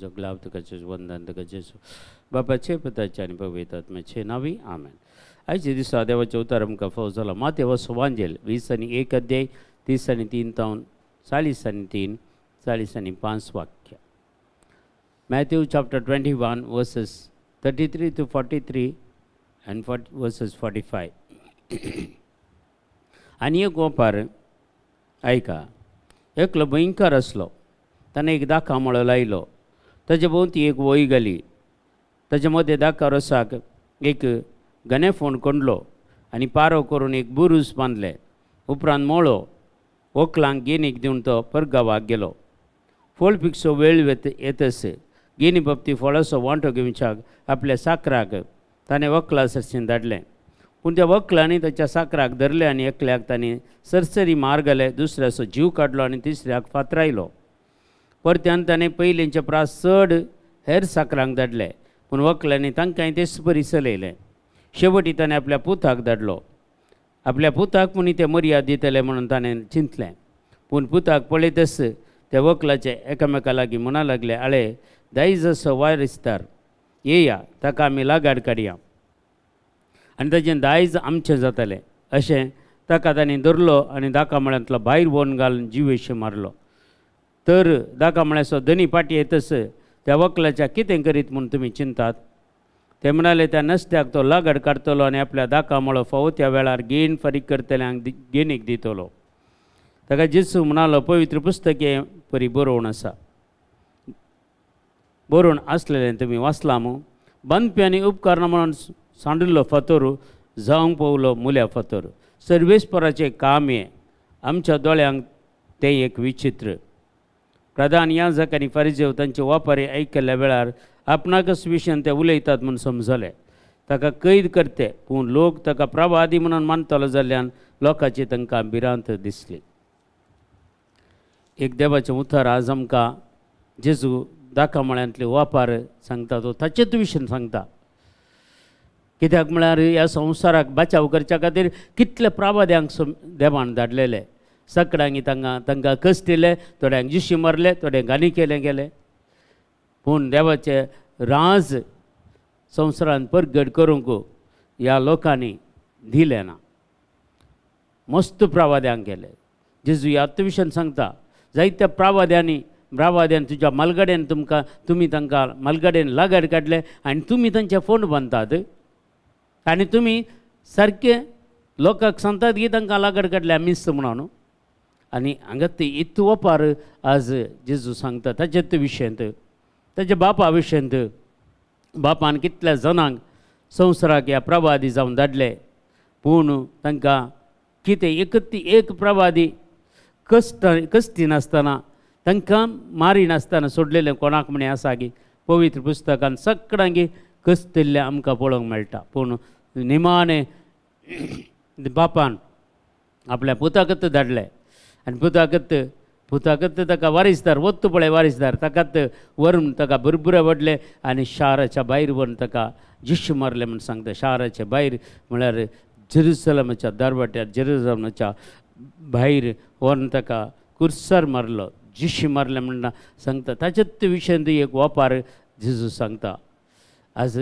तुजो ग्लाव तुका जेजू वंदन तुका जेजू बापाचे पुताचे आनी पवित्र आत्म्याचे नांवी आमेन. आयच्या दिसा देवाचें उतर आमकां फावो जाला. मातेव सुवांजेल 20 1 अध्याय 33 तावन 43 45 वाक्य. Matthew chapter 21 verses 33 to 43 and verses 45. आनी एक ओपार आयका. एकलो भयंकर आसलो, ताणें एक दाका मळो लायलो, ताजे भोंवती एक वय घाली, ताजे मदें दाका रोसाक एक गणे फोंड कोंडलो आनी पारो करून एक बुरूज बांदले. उपरांत मळो वकलांक गेनीक दिवन तो परगांवाक गेलो. फळ पिकचो वेळ येतस गेनी बाबती फळाचो वांटो घेवच्याक आपल्या साकराक ताणें वकला सरशीन धाडलें. पूण त्या वकलांनी ताच्या साकराक धरलें आनी एकल्याक तांणी सरसरी मार घाले, दुसऱ्याचो जीव काडलो आनी तिसऱ्याक फातरायलो. परत्यान ताणें पयलींचे प्रास चड हेर साकरांक धाडले, पूण वकलांनी तांकांय तेच परी चलयलें. शेवटी ताणें आपल्या पुताक धाडलो. आपल्या पुताक म्हूण ते मर्याद दितले म्हणून ताणें चिंतलें. पूण पुताक पळयतच त्या वकलाचे एकामेका लागीं म्हणा लागले, आळे दायज असो वारिसदार येया, ताका आमी लागाड काडया आनी ताजें दायज आमचें जातलें. अशें ताका ताणें धरलो आनी दाका मळ्यांतलो भायर व्हरून घालून जिवेशी मारलो. तर दाका मळ्याचो धनी पाटी येतच त्या वकलाच्या कितें करीत म्हूण तुमी चिंतात? ते म्हणाले, त्या नसत्याक तो लागड काडटलो आनी आपल्या दाका मळो फावो त्या वेळार गेन फारीक करतल्यांक गेनीक दितलो. ताका जेजू म्हणालो, पवित्र पुस्तके परी बरोवन आसा, बरोवन आसलेलें तुमी वाचलां मू? बांदपी आनी उपकरणां म्हणून सांडिल्लो फातोर जावंक पावलो मुल्या फातोर. सर्वेस्पराचें काम हें, आमच्या दोळ्यांक तें एक विचित्र. प्रधान याजक आनी फारिजेव तांचे वापारी आयकल्ल्या वेळार आपणाकच विशयान ते उलयतात म्हूण समजले. ताका कैद करते, पूण लोक ताका प्रवादी म्हणून मानतलो जाल्ल्यान लोकांची तांकां भिरांत दिसली. एक देवाचें उतर आज आमकां जेजू दाका मळ्यांतले वापार सांगता, तो ताचेच विशयान सांगता. कित्याक म्हळ्यार ह्या संवसाराक बचाव करच्या खातीर कितले प्रवाद्यांक देवान धाडलेले. सगळ्यांनी तांकां कश्ट दिले, थोड्यांक जिशी मारले, थोड्यांक आनी केलें गेलें. पूण देवाचें राज संवसारान परगट करूंक ह्या लोकांनी दिलें ना. मस्त प्रवाद्यांक केले. जेजू ह्या विशयान सांगता, जायत्या प्रवाद्यांनी प्रवाद्यान तुज्या मालगाड्यान तुमकां तुमी तांकां मालगाड्यान लागड काडले आनी तुमी तांचे फोंड बांदतात आनी तुमी सारके लोकांक सांगतात की तांकां लागड काडल्या मिस्त म्हणून. आनी हांगा ती इतू ओपार आज जेजू सांगता ताचे विशयांत, ताच्या बापा विशयांत. बापान कितल्या जाणांक संवसाराक ह्या प्रवादी जावन धाडले, पूण तांकां कितें एक ती एक प्रवादी कश्ट कश्टी नासतना तांकां मारिनासतना सोडलेलें कोणाक म्हणे आसा की पवित्र पुस्तकान सगळ्यांक कश्टिल्लें आमकां पळोवंक मेळटा. पूण निमाणें बापान आपल्या पुताकच धाडलें आनी पुताकच पुताकच ताका वारिसदार वत्त पळय वारिसदार ताकाच व्हरून ताका बुरबुरे व्हडले आनी शाराच्या भायर व्हरून ताका जिश्श मारलें म्हूण सांगता. शाराच्या भायर म्हळ्यार जेरुसलमाच्या दरवाट्यार जेरुसलमाच्या भायर व्हरून ताका कुर्सार मारलो, जिशी मारलें म्हणटा सांगता. ताचेच विशयांत एक वापार जेजू सांगता. आज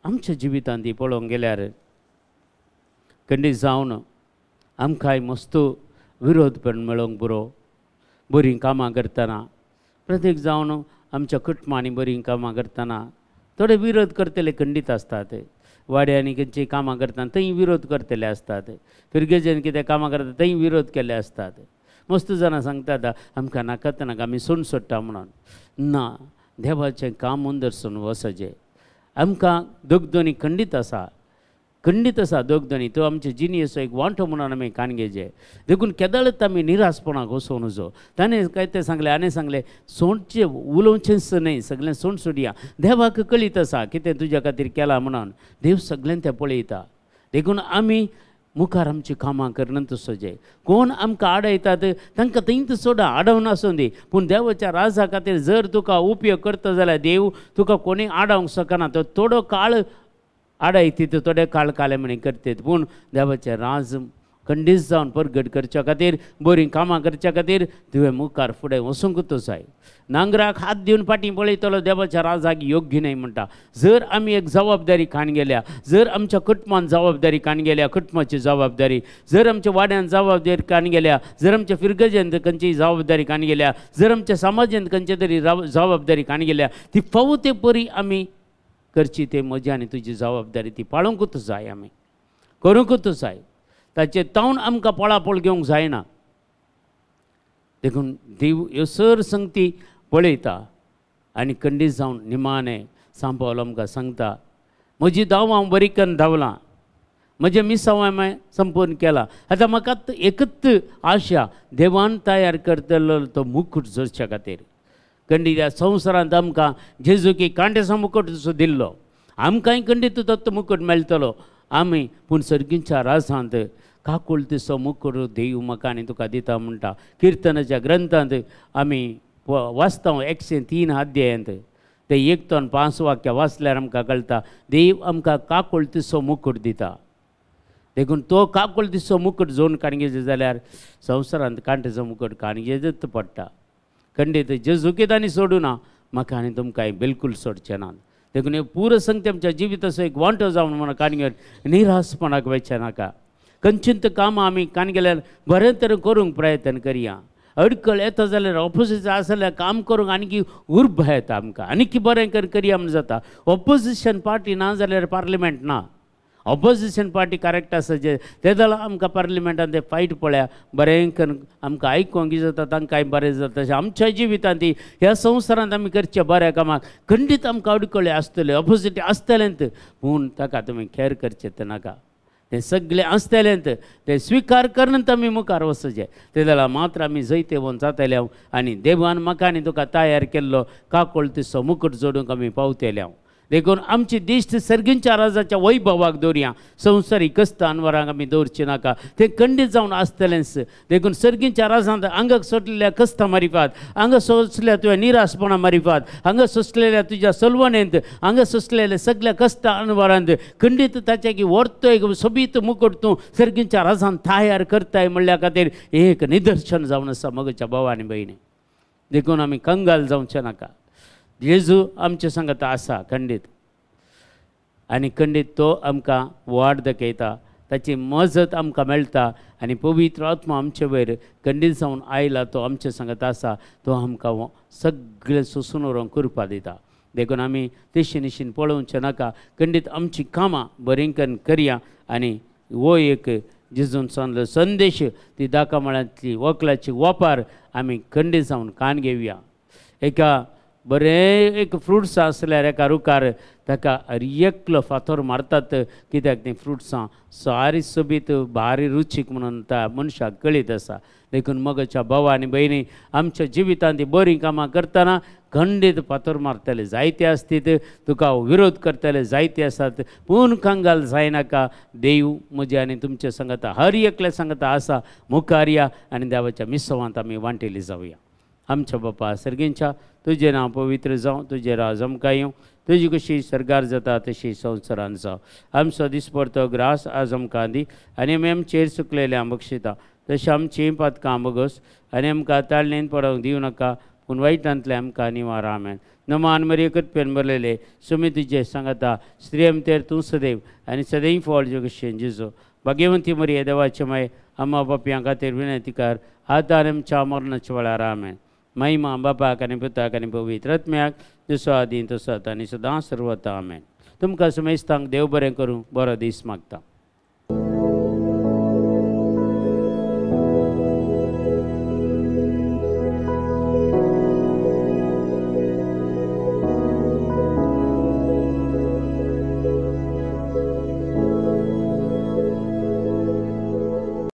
आमच्या जिवितांत पळोवंक गेल्यार खंडीत जावन आमकांय मस्त विरोध पण मेळोवंक बरो. बरीं कामां करतना प्रत्येक जावन आमच्या कुटुंबांनी बरीं कामां करतना थोडे विरोध करतले खंडीत आसतात. वाड्यांनी खंयचीं कामां करतना थंय विरोध करतले आसतात. फिरगेजेन कितें कामां करता थंय विरोध केल्ले आसतात. मस्त जाणां सांगतात आमकां नाकात नाका आमी सोडून सोडटा म्हणून. ना, देवाचें काम मुंदरसून वचचें. आमकां दोगदोनी खंडीत आसा, खंडीत आसा दोगदोनी. तो आमचे जिणेचो एक वांटो म्हणून आमी कान घेवचें. देखून केदळच आमी निराशपणाक वचूं नजो. ताणें काय तें सांगलें आनी सांगलें सोडचें उलोवचेंच न्हय, सगळें सोड सोडया. देवाक कळीत आसा कितें तुज्या खातीर केलां म्हणून. देव सगळें तें पळयता. देखून आमी मुखार आमची कामां करनंत सजे. कोण आमकां आडयतात तांकां थंयच सोडा, आडोवन आसूं दी. पूण देवाच्या राजा खातीर जर तुका उपयोग करता जाल्यार देव तुका कोणूय आडावंक शकना. तो थोडो काळ आडायती, थोडे काळ काले म्हणी करतात, पूण देवाचें राज खंडीत जावन परगट करच्या खातीर, बरीं कामां करच्या खातीर तुवें मुखार फुडें वचूंकच जाय. नांगराक हात दिवन फाटीं पळयतलो देवाच्या राजाक योग्य न्हय म्हणटा. जर आमी एक जबाबदारी काण गेल्या, जर आमच्या कुटुंबान जबाबदारी काण गेल्या, कुटुंबाची जबाबदारी, जर आमच्या वाड्यान जबाबदारी काण गेल्या, जर आमच्या फिरगजेंत खंयची जबाबदारी काण गेल्या, जर आमच्या समाजेंत खंयचे तरी जबाबदारी काण गेल्या, ती फावो ते परी आमी करची. ते म्हजी आनी तुजी जबाबदारी ती पाळोवंकूच जाय, आमी करूंकूच जाय. ताचे तावन आमकां पळापळ घेवंक जायना. देखून देव ह्यो सर संगती पळयता आनी खंडीत जावन निमाणें सांपावलो आमकां सांगता, म्हजी धांव हांव बरी करून धांवलां, म्हजें मिसांव हांवें संपूर्ण केलां, आतां म्हाका एकच आशा देवान तयार करतलो तो मुकूट जोडच्या खातीर. खंडीत ह्या संवसारांत आमकां जेजुकी कांट्याचो मुकूट जसो दिल्लो, आमकांय खंडीत तो मुकूट मेळटलो आमी, पूण सर्गीच्या राजांत काकुळतीचो मुकूट देव म्हाका आनी तुका दिता म्हणटा. किर्तनाच्या ग्रंथांत आमी वाचता 103 अध्यायांत ते 1 ते 5 वाक्यां वाचल्यार आमकां कळटा देव आमकां काकुळतीचो मुकूट दिता. देखून तो काकुळतीचो मुकूट जोडून काणगेचे जाल्यार संवसारांत कांट्याचो मुकूट काणगेचेच पडटा. खंडीत जेजुकीत आनी सोडूना, म्हाका आनी तुमकां बिलकूल सोडचें ना. देखून पुरो संगती आमच्या जिविताचो एक वांटो जावन म्हणून काणगेर निरासपणाक वचचें नाका. खंयचींत कामां आमी कान गेल्यार बरें तरेन करूंक प्रयत्न करया. अडकळ येता जाल्यार ऑपोजिशन आसा जाल्यार काम करूंक आनीक उर्बा येता आमकां, आनीक बरें करया म्हूण जाता. ऑपोजिशन पार्टी ना जाल्यार पार्लिमेंट ना. ऑपोजिशन पार्टी करेक्ट आसा जे ते जाल्यार आमकां पार्लिमेंटान ते फायट पळया बरें करून आमकां आयकोंक जाता, तांकांय बरें जाता. तशें आमच्या जिवितांत ह्या संवसारांत आमी करच्या बऱ्या कामाक खंडीत आमकां अडकळे आसतले, ऑपोजिट आसतलेंत, पूण ताका तुमी खेर करचें ते नाका. तें सगळें आसतलेंत तें स्विकार करून आमी मुखार वचचें. ते जाल्यार मात्र आमी जैतेवन जातले आनी देवान म्हाका आनी तुका तयार केल्लो काकुळतीचो मुकूट जोडूंक आमी पावतले. देखून आमची दिश्ट सर्गींच्या राजाच्या वैभवाक दवरया, संवसारी कश्ट अनवरांक आमी दवरचे नाका. तें खंडीत जावन आसतलेंच. देखून सर्गींच्या राजांत आंगाक सोडलेल्या कश्टां मारिफात, हांगा सोंसल्या तुवें निराशपणा मारिफात, हांगा सोंसलेल्या तुज्या सलवणेंत, हांगा सोंसलेल्या सगळ्या कश्टां अनवरांत खंडीत ताच्या की व्हरतो एक सोबीत मुकूट तूं सर्गींच्या राजांत तयार करताय म्हणल्या खातीर एक निदर्शन जावन आसा मगच्या भाव आनी भयणी. देखून आमी कंगाल जावचें नाका. जेजू आमचे सांगता आसा खंडीत, आनी खंडीत तो आमकां वाट दाखयता, ताची मजत आमकां मेळटा आनी पवित्र आत्मा आमचे वयर खंडीत जावन आयला, तो आमचे सांगता आसा, तो आमकां सगळें सोंसून व्हरूंक कृपा दिता. देखून आमी तेशी निशीन पळोवचें नाका. खंडीत आमची कामां बरीं करून करया आनी हो एक जेजून सांगलो संदेश ती दाकामळ्यांतली वकलाची वापर आमी खंडीत जावन कान घेवया. एका बरें एक फ्रुट्स आसल्यार एका रुखार ताका एकलो फातर मारतात, कित्याक तीं फ्रुट्सां सारी सोबीत भारी रुचीक म्हणून त्या मनशाक कळीत आसा. देखून मगच्या भाव आनी भयणी आमच्या जिवितांत ती बरीं कामां करतना खंडीत फातर मारतले जायते आसतीत, तुका विरोध करतले जायते आसात, पूण कंगाल जायनाका. देव म्हजे आनी तुमचे सांगता, हर एकल्या सांगता आसा. मुखार या आनी देवाच्या मिसवांत आमी वांटेली जावया. आमच्या बापा सर्गींच्या, तुजें नांव पवित्र जावं, तुजें राज आमकां येवं, तुजी कशी सर्गार जाता तशी संवसारान जावं. आमचो दिसपडतो ग्रास आज आमकां दी आनी आमी आमचेर चुकलेले बक्षिता तशें आमचीं पातकां बगस आनी आमकां ताळणेन पडोवंक दिवं नाका, पूण वायटांतलें आमकां निवार. आमेन. नमान मरिये कृपेन भरलेले, सुमी तुजें सांगता, स्त्रियमतेर तूं सदैव आनी सदैव फळ जगशेन जेजू. भाग्यवंती मरिये देवाचे माय, आम्हा पापयां खातीर विनंती कर, आतां आनी आमच्या मरणाच्या वेळार. आमेन. महिमा बापाक आनी पुताक आनी पवित्र आत्म्याक, जसो आदी तसो आतां आनी सदां सर्वता. आमेन. तुमकां समेस्तांक देव बरें करूं, बरो दीस मागता.